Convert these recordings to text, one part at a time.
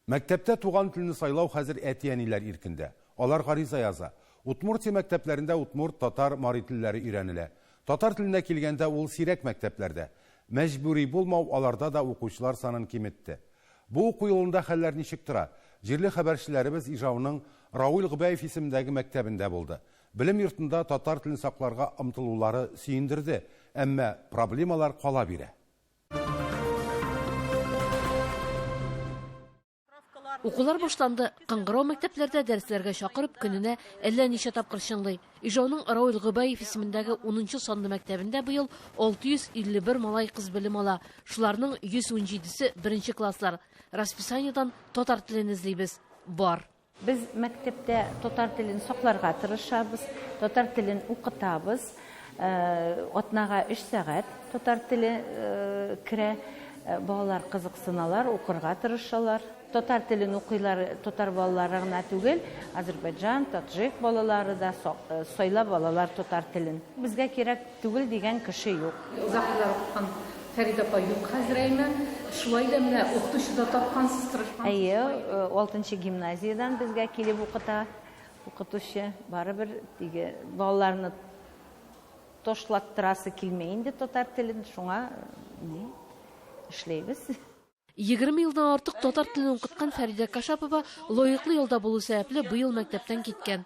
Мәктәптә туган телне сайлау хәзер әти-әниләр иркендә. Алар гариза яза. Удмуртия мәктәпләрендә удмурт, татар, мари телләре өйрәнелә. Татар теленә килгәндә, ул сирәк мәктәпләрдә. Мәҗбүри булмау аларда да укучылар санын киметте. Бу уку елында хәлләр ничек тора? Җирле хәбәрчеләребез Ижауның Рауил Гобәев исемендәге мәктәбендә булды. Белем йортында татар телен сакларга омтылулары сөендерде, әмма проблемалар кала бирә. Укулар башланды. Кыңгырау мәктәпләрдә дәресләргә чакырып, көненә әллә ничә тапкыр чыңлый. Ижауның Рауил Гобәев исемендәге унынчы санлы мәктәбендә быел 651 малай-кыз белем ала. Шуларның 117-се беренче класслар. Расписаниедән татар телен эзлибез. Бар. Без мәктәптә татар телен сакларга тырышабыз, татар телен укытабыз. Атнага өч сәгать татар теле керә. Балалар кызыксыналар, укырга тырышалар. Татар телен укыйлар татар балалары гына түгел, азербайджан, таджик балалары да сайлап алалар татар телен. Безгә кирәк түгел дигән кеше юк. Озак еллар укыткан Фәридә апа юк хәзер, әйме? Шулай да менә укытучы да тапкансыз, тырышкансыз. Әйе, алтынчы гимназиядән безгә килеп укыта укытучы. Барыбер теге балаларны ташлаттырасы килми инде татар телен, шуңа ни эшләйбез. 20 елдан артык татар телен укыткан Фәридә Кашапова лаеклы ялда булу сәбәпле быел мәктәптән киткән.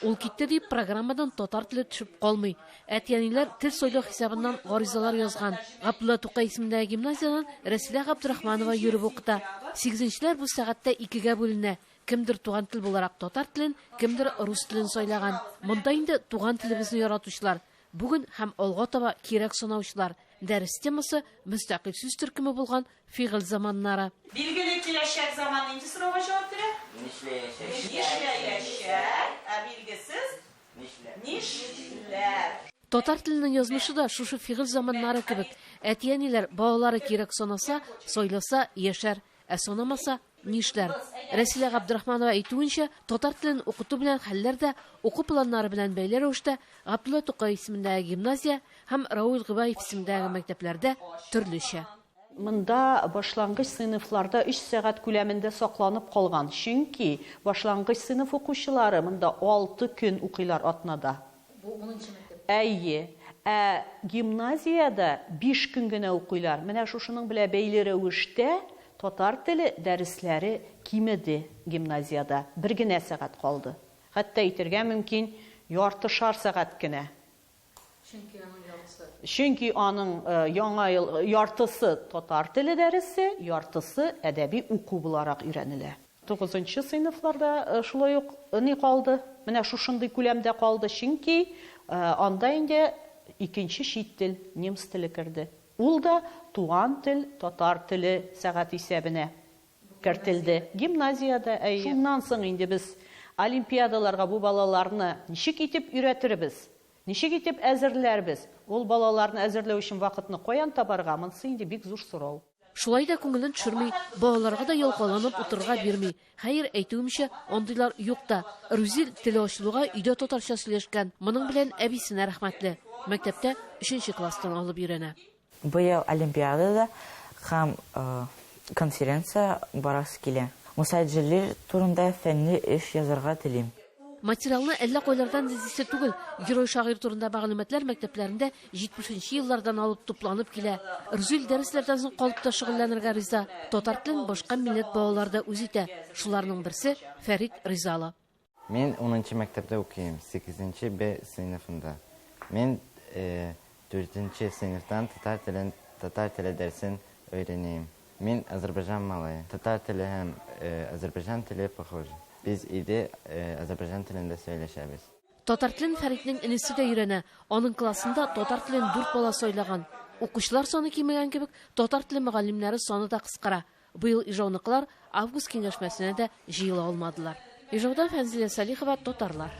Ул китте дип программадан татар теле төшеп калмый. Әти-әниләр тел сайлау хисабыннан гаризалар язган. Габдулла Тукай исемендәге гимназиядән Рәсилә Габдрахманова йөреп укыта. Сигезенчеләр бу сәгатьтә икегә бүленә. Кемдер туган тел буларак татар телен, кемдер рус телен сайлаган. Монда инде туган телебезне яратучылар, бүген һәм алга таба кирәк санаучылар. Дәрес темасы, мөстәкыйль сүз төркеме булган фигыль заманнары. Билгеле, киләчәк заман нинди сорауга җавап бирә? Нишләячәк. Нишләячәк, ә билгесез? Нишләр. Нишләр. Татар теленең язмышы да шушы фигыль заманнары кебек. Әти-әниләр балалары кирәк санаса, сайласа, яшәр. Ә санамаса, нишләр? Рәсилә Габдрахманова әйтүенчә, татар телен укыту белән хәлләр дә уку планнары белән бәйле рәвештә Габдулла Тукай исемендәге гимназия һәм Рауил Гобәев исемендәге мәктәпләрдә төрлечә. Монда башлангыч сыйныфларда өч сәгать күләмендә сакланып калган, чөнки башлангыч сыйныф укучылары монда алты көн укыйлар атнада. Бу унынчы мәктәптә. Әйе. Ә гимназиядә биш көн генә укыйлар. Менә шушының белән бәйле рәвештә татар теле дәресләре кимеде гимназиядә. Бер генә сәгать калды. Хәтта әйтергә мөмкин, яртышар сәгать кенә. Чөнки аның яртысы. Чөнки аның яңа ел яртысы татар теле дәресе, яртысы әдәби уку буларак өйрәнелә. Тугызынчы сыйныфларда шулай ук ни калды, менә шушындый күләмдә калды, чөнки анда инде икенче чит тел, немец теле керде. Ул да туган тел, татар теле сәгать исәбенә кертелде. Гимназиядә, әйе. Шуннан соң инде без олимпиадаларга бу балаларны ничек итеп өйрәтербез, ничек итеп әзерләрбез? Ул балаларны әзерләү өчен вакытны каян табарга, монысы инде бик зур сорау. Шулай да күңелен төшерми, балаларга да ялкауланып утырырга бирми. Хәер, әйтүемчә, андыйлар юк та. Рүзил, теле ачылуга, өйдә татарча сөйләшкән, моның белән әбисенә рәхмәтле. Мәктәптә өченче класстан алып өйрәнә. Быел олимпиадада һәм конференция барасы килә. Муса Җәлил турында фәнни эш язарга телим. Материалны әллә кайлардан эзлисе түгел, герой-шагыйрь турында мәгълүматлар мәктәпләрендә 70 нче еллардан алып тупланып килә. Рүзил дәресләрдән соң калып та шөгыльләнергә риза. Татар телен башка милләт балалары да үз итә. Шуларның берсе, Фәрит Ризалы. Мин унынчы мәктәптә укыйм, сигезенче Б сыйныфында. Мин дүртенче сыйныфтан татар телен, татар теле дәресен өйрәнәем. Мин азербайҗан малае. Татар теле һәм азербайҗан теле похожи. Без өйдә азербайҗан телендә сөйләшәбез. Татар телен Фәритнең энесе дә өйрәнә. Аның классында татар телен дүрт бала сайлаган. Укучылар саны кимегән кебек, татар теле мөгаллимнәре саны да кыскара. Быел ижауныкылар август киңәшмәсенә дә җыела алмадылар. Ижаудан Фәнзилә Салихова, Татарлар.